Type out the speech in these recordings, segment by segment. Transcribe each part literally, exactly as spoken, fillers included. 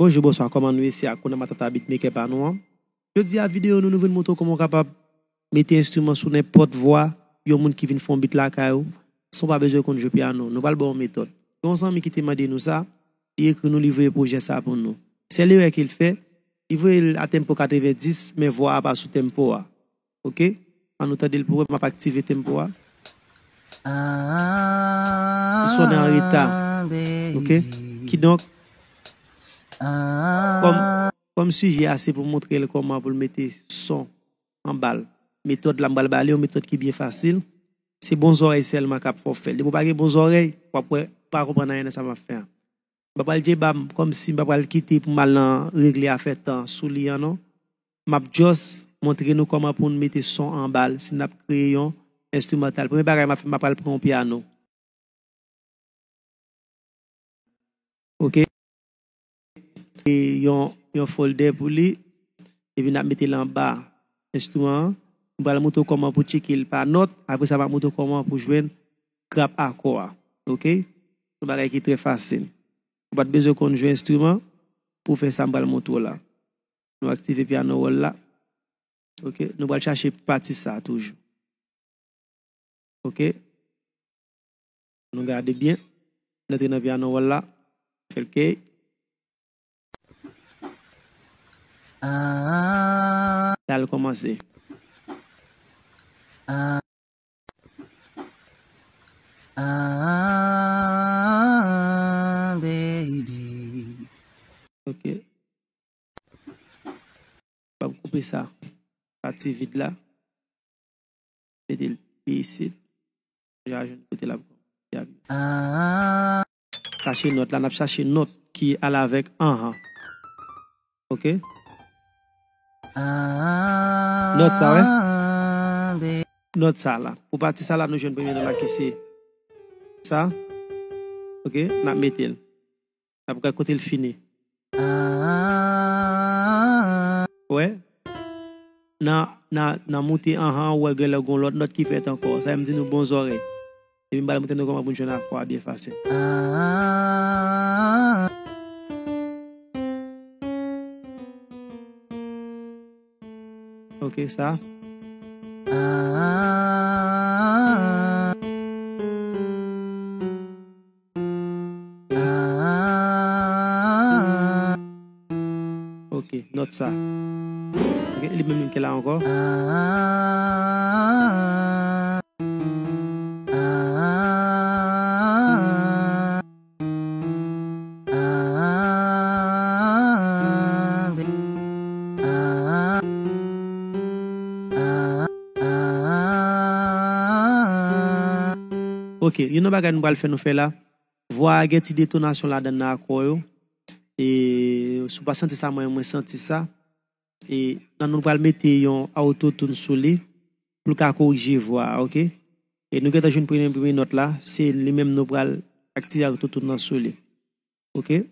Bonjou, bonswa, kòman nou ye? Se Akuna Matata beatmaker pa nou an. Jodi a videyo nou, nou vin montre w kòman w kapab mete enstriman sou nenpòt vwa yon moun ki vin fè yon beat lakay ou, san w pa bezwen konn jwe pyano. Nou pral ba w yon metòd. Gen yon zanmi ki te mande nou sa, li ekri nou, li voye pwojè sa pou nou. Sèl erè ke l fè, li voye l a tempo katrevenndis, men vwa a pa sou tempo a. Oke? Ann nou tande l pou wè, m ap aktive tempo a. Li sonnen an reta. Oke? Kidonk, kòm, kòm sijè a se pou montre l kòman pou l mete son anba l, metòd la m pral ba li yon metòd ki byen fasil. Se bon zòrèy sèlman k ap fè w fè l. Depi w pa gen bon zòrèy, w ap wè, w pa konprann anyen nan sa m ap fè an. M pa pral djeba m, kòmsi m pa pral kite pou m al nan regle afè tan sou li an non. M ap just montre nou kòman pou n mete son anba l si n ap kreye yon enstrimantal. Premye bagay m ap fè, m ap pral pran yon pyano. Oke. E yon, yon folder pou li. Epi n ap mete l anba enstriman an. M pral montre w kòman pou tcheke l pa nòt. Apre sa, m ap montre w kòman pou jwenn grap akò a. Oke? Yon bagay ki trè fasil. Ou pa t bezwen konn jwe enstriman pou w fè sa m pral montre w la. Nou aktive pyano roll la. Oke, nou pral chache pati sa toujou. Oke. Nou gade byen. Nou antre nan pyano roll la. Fè l key. L al kòmanse. Ah, baby. Oke. M ap koupe sa. Pati vid la. Mete l pi isit. Deja jwenn kote l ap kòmanse a. Ah. Chache nòt la, n ap chache nòt ki al avèk anhan. Oke? Nòt sa, wè? Nòt sa la. Pou pati sa la, nou jwenn premye nòt la ki se sa. Oke? N ap mete l. N ap gade kote l fini. Wè? Nan, nan, nan moute anhan, ou wè gen lè gon lòt nòt ki fèt ankò. Sa vle di nou bon zòrèy. Epi m pral montre nou kòman pou n jwenn akò a byen fasil. Oke, sa. Oke, nòt sa. Oke, li menm, menm ke la ankò. Oke, youn nan bagay nou pral fè, nou fè la. Vwa a gen ti detonasyon ladan nan akò yo. E si w pa santi sa, mwen, mwen santi sa. E nan nou pral mete yon autotune sou li pou l ka korije vwa a, oke? E nou gentan jwenn premye, premye nòt la, se li menm nou pral aktive autotune nan sou li. Oke?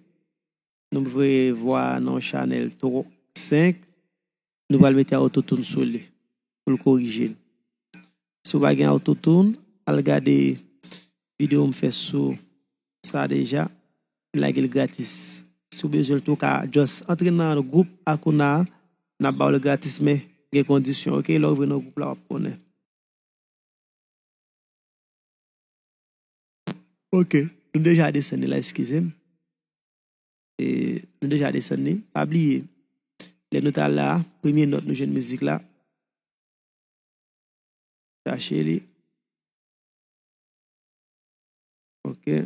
Nou voye vwa a nan yon chanèl twa, senk. Nou pral mete autotune sou li pou l korije l. Si w pa gen autotune, al gade videyo m fè sou sa deja. M lage l gratis. Si w bezwen l tou, w ka just antre nan gwoup Akuna a, n ap ba w l gratis, men gen kondisyon, oke? Lè w rive nan gwoup la, w ap konnen. Oke, nou deja desann li la, eskize m. E, nou deja desann li. Pa bliye, lè nou t al la, premye nòt nou jwenn mizik la. Chache li. Oke.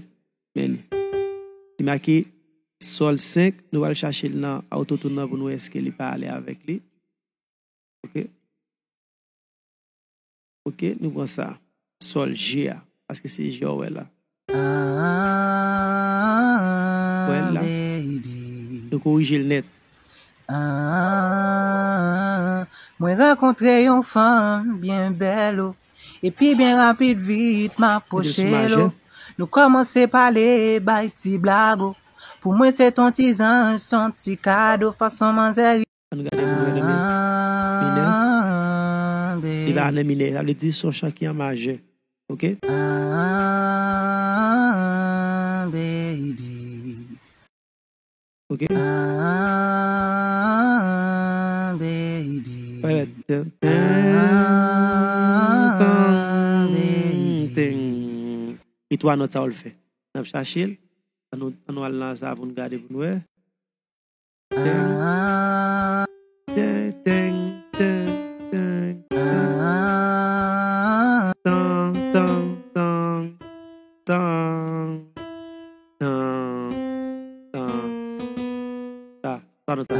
Men li make sòl senk. Nou pral chache l nan autotune nan pou nou wè èske li pa ale avèk li. Oke. Oke, nou pran sa. Sòl G a. Paske se G a w wè la. Wè la. Nou korije l nèt. Ah, mwen rankontre yon fanm byen bèl, o. Epi byen rapid, vit, m apwoche l, o. Nou kòmanse pale, bay ti blag, o. Pou mwen, se t on ti zanj, s on ti kado, fason manzè. Ann gade pou nou nan minè. Li pa nan minè, sa vle di s on chan ki an majè. Oke? Ah, baby. Ok. Ah, baby. Alright. Ah, baby. E twa nòt sa w fè. N ap chache l. Ann nou, ann nou al nan sa pou n gade pou n wè. Teng, teng, teng, teng, teng. Tan, tan, tan, tan, tan, tan. Sa, sa nou tan.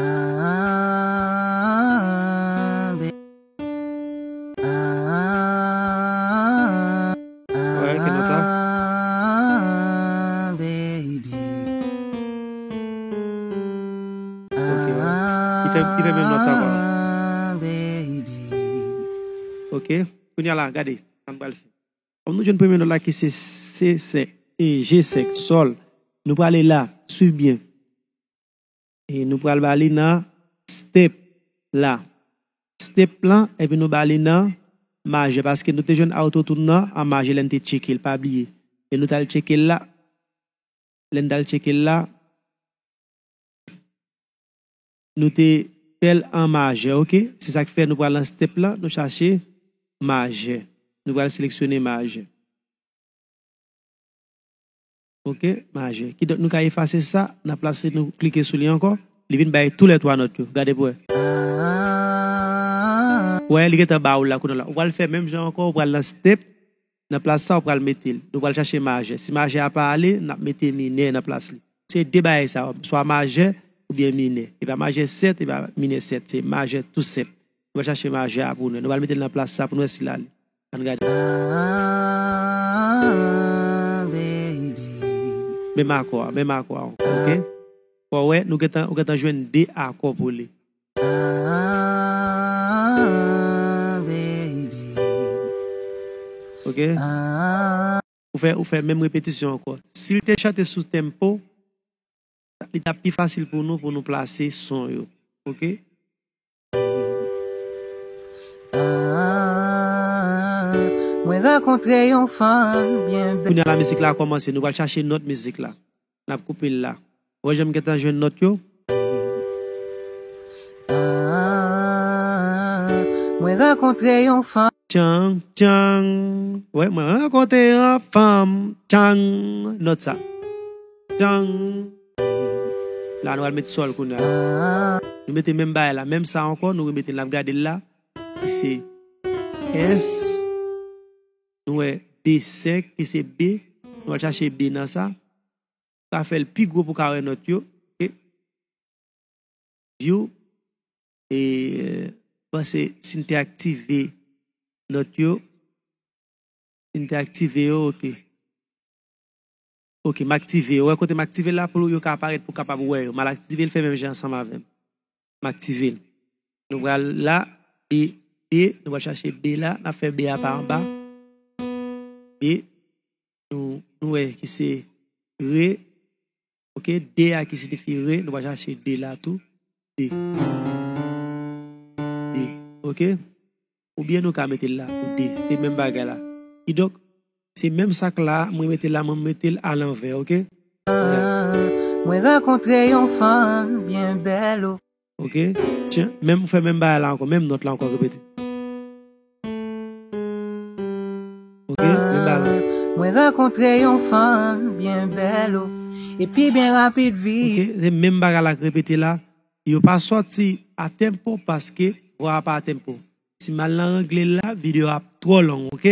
Wè, ki nòt sa? Ok, wè. Li fè, li fè menm nòt sa ankò. Ok, kounye a la, gade, sa m pral fè. Kòm nou jwenn premye nòt la ki se C senk, e G senk, sòl, nou prale la, swiv byen. E nou pral ba li nan step la. Step lan, epi nou ba li nan majè, paske nou te jwenn autotune nan an majè lè n te tcheke l, pa bliye. E nou t al tcheke l la, lè n t al tcheke l la, nou te fè l an majè, ok? Se sa k fè nou pral nan step lan, nou chache majè. Nou pral seleksyone majè. Ok, majè. Kidonk, nou ka efase sa, nan plas li, nou klike sou li ankò. Li vin bay tou lè twa nòt yo. Gade pou wè. Wè, li gentan ba ou l la, kounye a la. Ou pral fè menm jan ankò, ou pral nan step. Nan plas sa, ou pral mete l. Nou pral chache majè. Si majè a pa ale, n ap mete minè nan plas li. Se de bagay sa yo, swa majè oubyen minè. E pa majè sèt, e pa minè sèt. Se majè tou senp. Nou pral chache majè a pou nou. Nou pral mete l nan plas sa pou nou wè si l ale. Ann gade. Menm akò a, menm akò a ankò, ok? Fò w wè, nou gentan, ou gentan jwenn de akò pou li. Ok? Ou fè, ou fè menm repetisyon ankò. Si l te chante sou tempo, li t ap pi fasil pou nou, pou nou plase son yo. Ok? Ah, mwen rankontre yon fanm byen bèl. Kounye a la mizik la kòmanse, nou pral chache nòt mizik la. N ap koupe l la. Ou wè jan m gentan jwenn nòt yo? Ah, mwen rankontre yon fanm. Tchang, tchang. Wè, mwen rankontre yon fanm. Tchang. Nòt sa. Tchang. La, nou al met sòl kounye a. Nou mete menm bagay la. Menm sa ankò, nou remete l, n ap gade l la. Ki se S. Nou wè B senk, ki se B. Nou al chache B nan sa. Sa fè l pi gwo pou ka wè nòt yo. Ok. View. E, panse si n te aktive nòt yo. Si n te aktive yo, ok. Ok, m aktive yo. Wè kote m aktive la pou yo ka aparèt pou w kapab wè yo. M al aktive l, fè menm jan ansanm avè m. M aktive l. Nou pral la, B, B, nou pral chache B la, n ap fè B a pa anba. B, nou, nou wè ki se re. Ok, D a ki siyifi re, nou pral chache D la tou. D. D, ok. Oubyen nou ka mete l la tou, D. Se menm bagay la. Kidonk, se menm sa k la, mwen mete l la, mwen mete l alanvè, ok? Mwen rankontre yon fanm byen bèl, o. Ok? Tyen, menm, fè menm bagay la ankò, menm nòt la ankò, repete. Ok, menm bagay la. Mwen rankontre yon fanm byen bèl, o. Epi byen rapid vit. Ok, se menm bagay la k repete la. Yo pa sòti a tempo paske vwa a pa a tempo. Si m al nan rangle l la, videyo a ap twò long, ok?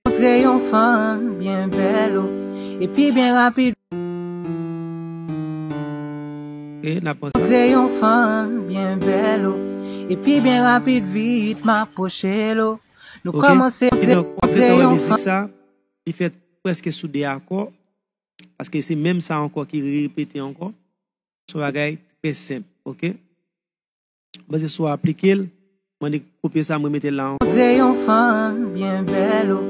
Rankontre yon fanm byen bèl, o, epi byen rapid. Ok, n ap pran sa. Rankontre yon fanm byen bèl, o, epi byen rapid vit, m apwoche l, o. Nou kòmanse. Ok, kidonk, w ap gentan wè mizik sa, li fèt prèske sou de akò, paske se menm sa ankò ki repete ankò. Se yon bagay trè senp, ok? Mwen se sou aplike l, mwen annik kopye sa, mwen mete l la ankò. Rankontre yon fanm byen bèl, o,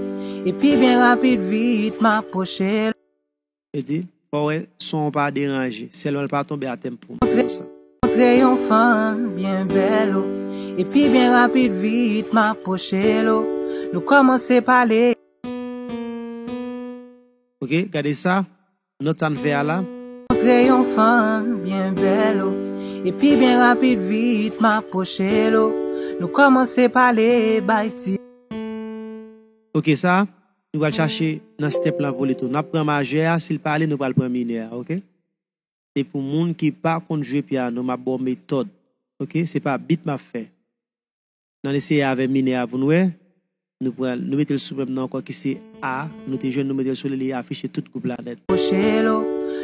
epi byen rapid vit, m apwoche l. Vle di, fò w wè son w pa deranje, sèlman l pa tonbe a tempo, m di w sa. Rankontre yon fanm byen bèl, o, epi byen rapid vit, m apwoche l, o. Nou kòmanse pale. Ok, gade sa. Nòt sa n fè a la. Rankontre yon fanm byen bèl, Epi byen rapid vit m ap pwoche l o. Nou kòmanse pale bay ti. Ok, sa, nou pral chache nan step la pou li tou. N ap pran majè a, si l pa ale, nou pral pran minè a, ok? E pou moun ki pa konn jwe pyano, m ap ba w metòd. Ok, se pa bit m ap fè. N al eseye avè minè a pou n wè. Nou pran, nou mete l sou menm nan ankò ki se A. Nou te jwenn, nou mete l sou li, li afiche tout gwoup la nèt. Pwoche l o.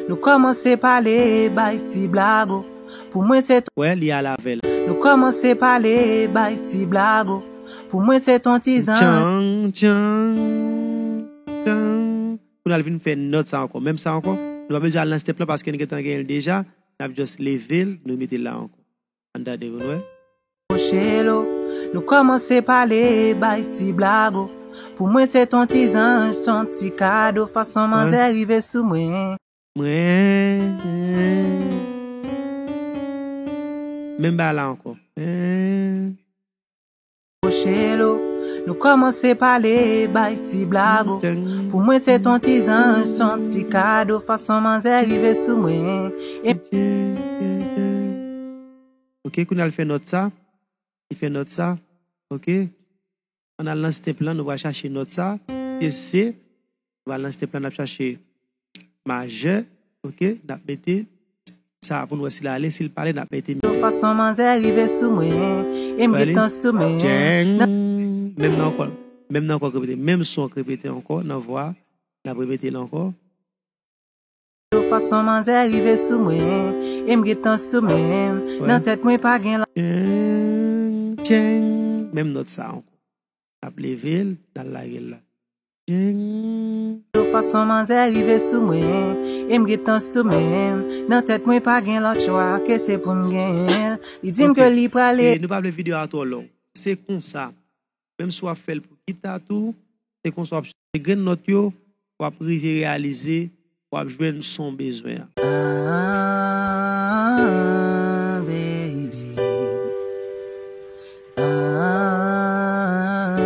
Nou kòmanse pale bay ti blag o. Pou mwen se. Wè, li al avè l. Nou kòmanse pale bay ti blag o. Pou mwen se ton ti zanj. Tchang, tchang, tchang. Pou n al vin fè nòt sa ankò. Menm sa ankò. Nou pa bezwen al nan step la paske n gentan genyen l deja. N ap just leve l, nou mete l la ankò. Ann tande pou n wè. Pwoche l o. Nou kòmanse pale bay ti blag o. Pou mwen se ton ti zanj, se yon ti kado. Fason manzè rive sou mwen. Mwen. Menm bagay la ankò. Mwen. Pwoche l o. Nou kòmanse pale bay ti blag o. Pou mwen se ton ti zanj, se yon ti kado. Fason manzè rive sou mwen. E. Ok, kounye a l fè nòt sa. Li fè nòt sa. Ok. Ann al nan step lan, nou pral chache nòt sa. Se C. Nou pral nan step lan, n ap chache majè. Ok. N ap mete sa pou n wè si l ale. Si l pa ale, n ap mete minè. Fason manzè rive sou mwen. E m gentan sou men. Djeng. Menm nan ankò. Menm nan ankò k repete. Menm son k repete ankò nan vwa. N ap repete l ankò. Fason manzè rive sou mwen, e m gentan sou men m. Nan tèt mwen pa gen la. Tcheng, tcheng. Menm nòt sa ankò. N ap leve l, n al lage l la. Tcheng. Fason manzè rive sou mwen, e m gentan sou men m. Nan tèt mwen pa gen lòt chwa ke se pou m genyen l. Li di m ke li prale. E nou pa vle videyo a twò long. Se konsa. Menm si w ap fè l pou gita tou, se konsa w ap chanje grenn nòt yo, w ap rive reyalize, w ap jwenn son w bezwen an. Ah, baby. Ah,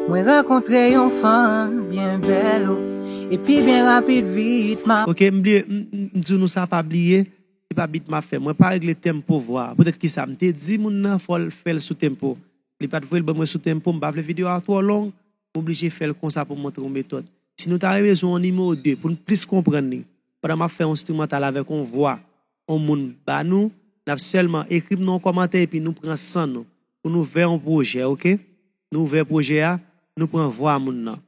mwen rankontre yon fanm byen bèl o, epi byen rapid vit m ap. Ok, m bliye, m, m, m di nou sa pa bliye, se pa bit m ap fè. Mwen pa regle tempo vwa. Poutèt ki sa, m te di moun nan fò l fè l sou tempo. Li pa t voye l ban mwen sou tempo, m pa vle videyo a twò long, m oblije fè l konsa pou m montre w metòd. Si nou ta bezwen yon nimewo de pou n plis konprann li, pandan m ap fè yon enstrimantal avèk yon vwa yon moun ba nou, n ap sèlman ekri m nan yon kòmantè epi nou pran san nou pou n ouvè yon pwojè, ok? Nou ouvè pwojè a, nou pran vwa moun nan.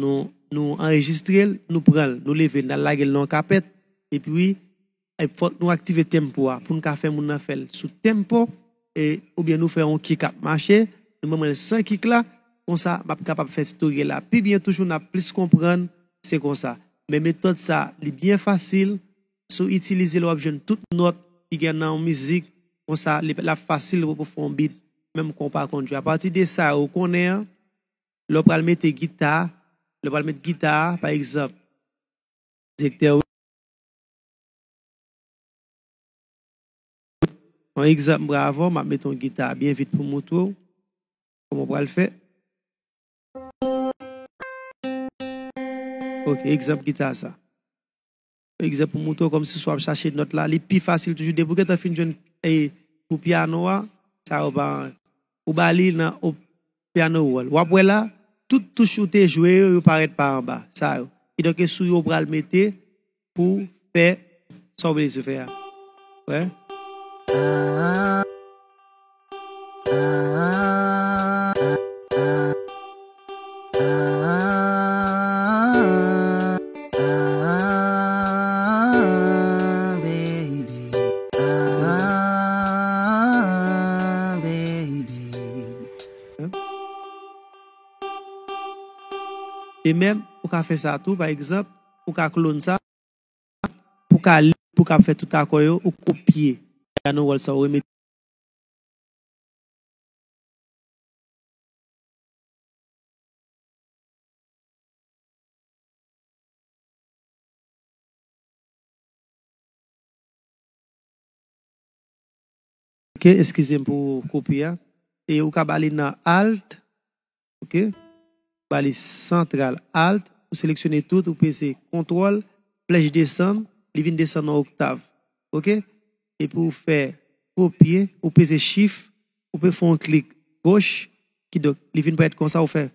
Nou, nou anrejistre l, nou pran l, nou leve l, n al lage l nan yon kapèt, epi wi, e fòk nou aktive tempo a pou n ka fè moun nan fè l sou tempo, e, oubyen nou fè yon kick ap mache, nou ban mwen l san kick la, konsa m ap kapab fè story la pi byen toujou, n ap plis konprann, se konsa. Men metòd sa, li byen fasil, si w itilize l, w ap jwenn tout nòt ki gen nan yon mizik, konsa, li, l ap fasil pou, pou fè yon beat, menm kan w pa konn jwe. Apati de sa, ou konnen an, lè w pral mete gita, lè w pral met gita, pa egzanp, direktè, wi. Yon egzanp, m pral avè w, m ap mete yon gita byen vit pou m montre w kòman w pral fè. Ok, egzanp gita sa. Egzanp, pou montre w kòmsi si w ap chache nòt la, li pi fasil toujou. Depi w gentan fin jwenn, e, pou pyano a, sa yo pa anyen. Ou ba li nan, o, pyano wòl. W ap wè la, tout touch ou te jwe yo, yo parèt pa anba. Sa yo. Kidonk, e sou yo w pral mete pou fè sa w bezwen fè a. Wè? E menm, ou ka fè sa tou, pa egzanp, ou ka clone sa, pou ka li, pou ka fè tout akò yo, ou kopye. Pyano wòl sa, ou remete. Ok, eskize m pou kopi a. E ou ka ba li nan Alt, ok? Ba li santral Alt, ou seleksyone tout, ou peze kontwòl, flèch desann, li vin desann yon oktav. Ok? Epi ou fè kopye, ou peze shift, ou pe fè yon klik goch, kidonk, li vin parèt konsa, ou fè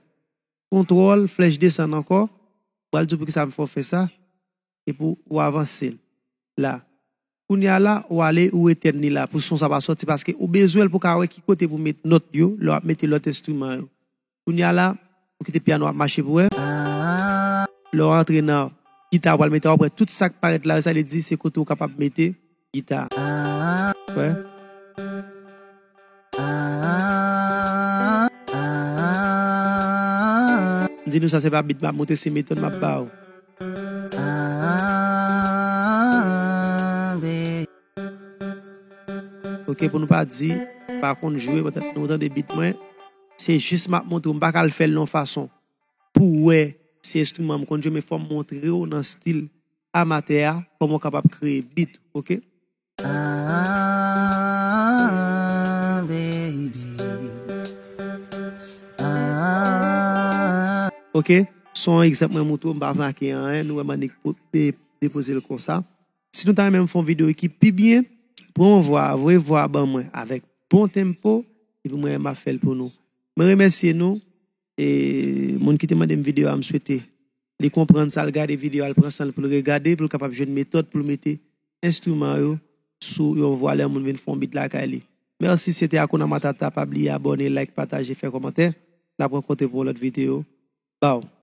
kontwòl, flèch desann ankò, ou pral di w poukisa m fè w fè sa, epi w avanse l la. Kounye a la, ou ale, ou etèn li la, pou son sa pa sòti, paske ou bezwen l pou ka wè ki kote pou met nòt yo, lè w ap mete lòt enstriman yo. Kounye a la, ou kite pyano ap mache pou wè. Lè w antre nan gita, ou pral mete, w ap wè tout sa k parèt la, sa vle di se kote ou kapab mete gita. Wè. M di nou sa se pa beat m ap monte, se metòd m ap ba ou. Ok, pou nou pa di, pa konn jwe, nou tande beat mwen, se jis m ap montre w, m pa ka al fè l yon fason pou w wè se enstriman m konn jwe, men fò m montre w nan stil amatè a, kòman w kapab kreye beat, ok? Ok, se yon egzanp mwen montre w, m pa make anyen, nou wè m annik po- de- depoze l konsa. Si nou ta renmen m fè yon videyo ki pi byen, pran yon vwa, voye vwa ban mwen avèk bon tempo, epi mwen m ap fè l pou nou. Mwen remèsye nou, e moun ki te mande m videyo a, m swete li konprann sa, l gade videyo a, l pran san l pou l regade, pou l kapab jwenn metòd pou l mete enstriman yo sou yon vwa lè yon moun vin fè yon beat lakay li. Mèsi, se te Hakuna Matata, pa bliye abòne, like, pataje, fè kòmantè. N ap rankontre pou yon lòt videyo. Baw.